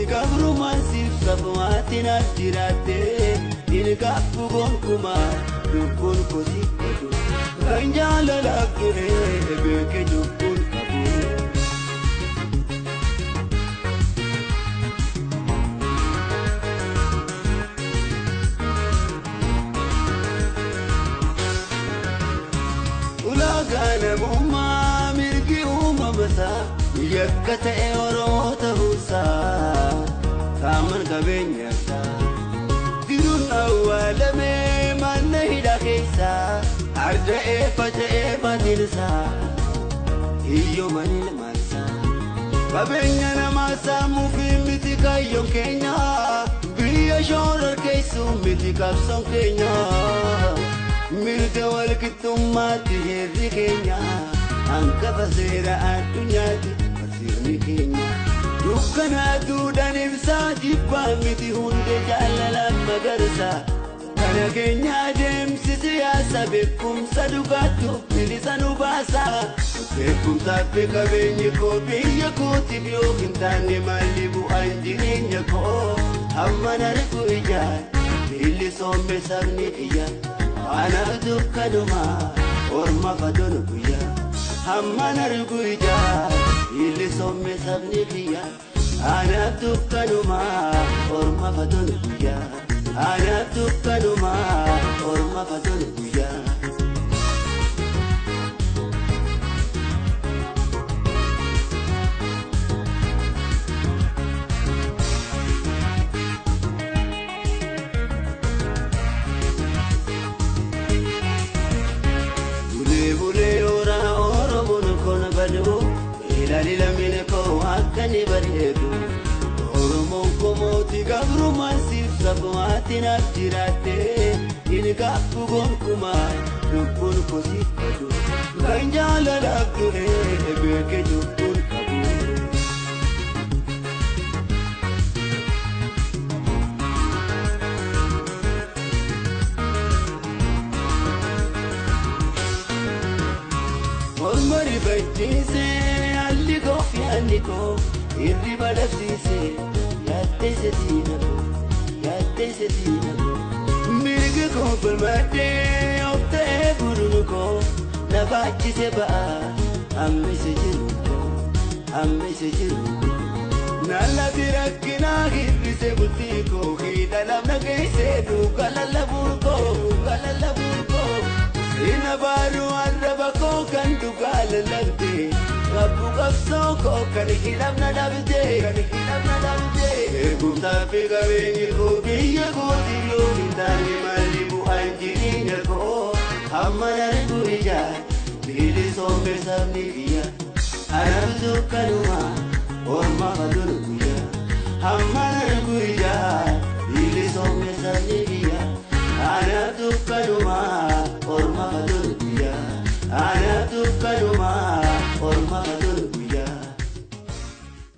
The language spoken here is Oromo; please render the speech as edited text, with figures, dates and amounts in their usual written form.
mootii gabrummaan siif safumaatti naaf jiraatte ilgaaffu gonkumaa lubbuun kosii badu kan jaalalaaf du'ee beeke cubbuun qabu. Ulaagaa namummaa mirgi uumamasaa yakka ta'e Oromoo ta'uusaa saaman qabeenyasaa diduun awwaalamee mana hidhaa keessaa arda'ee faca'ee maatiinsaa hiyyooman ilmaansaa qabeenya namaa saamuu fi miti kaayyoon keenya biyya shoorar keessuu miti qabsoon keenya mirga walqixxummaatti heerri keenya hangafa seera addunyaatti barsiifni keenya dukkana aduudhaan ibsaa jibbaa miti hundee jaalalaan magarsa kana keenya adeemsi siyaasa beekumsa dhugaattuuf bilisa nu baasa beekumsaa fi qabeenyi koo biyya kootiif yoo hin taane maalli bu'aan jireenya koo hamma nargu ijaan bilisoome sabni kiyya anaaf dukkanuma orma fadolu guyyaa hamma nargu ijaan bilisoome sabni kiyya anaaf dukkanuma orma fadolu guyyaa anaaf dukkanuma orma fadolu guyyaa. Bulee bulee oraa Oromoon kun badu ilaali lammiin koo akka ni bareedu Oromoon koo mootii gabrummaan siif safumaatti naaf jiraatte ilgaaffu gonkumaa lubbuun koo siif badu kan jaalalaaf du'ee beeke cubbuun qabu. Morma rifachiisee haalli koo fi haalli koo hirriba dhabsiisee yaaddeesse diina koo yaaddeesse diina koo. Mirga koo falmadhee of ta'ee buluun koo na baachise ba'aa hammisa jiru koo hammisa jiru koo. Nallati rakkinaa hir'ise bultii koo hidha lamna geessee duuka lallabuun koo duuka lallabuun koo. Sina baaduu arraba koo kan dhugaa lallabde qabbu qabsoo koo kan hidhamna dhabde kan hidhamna dhabde. Beekumsaa fi qabeenyi koo biyya kootiif yoo hin taane maalli bu'aan jireenya koo hamma nargu ijaan bilisoome sabni kiyya anaaf dukkanuma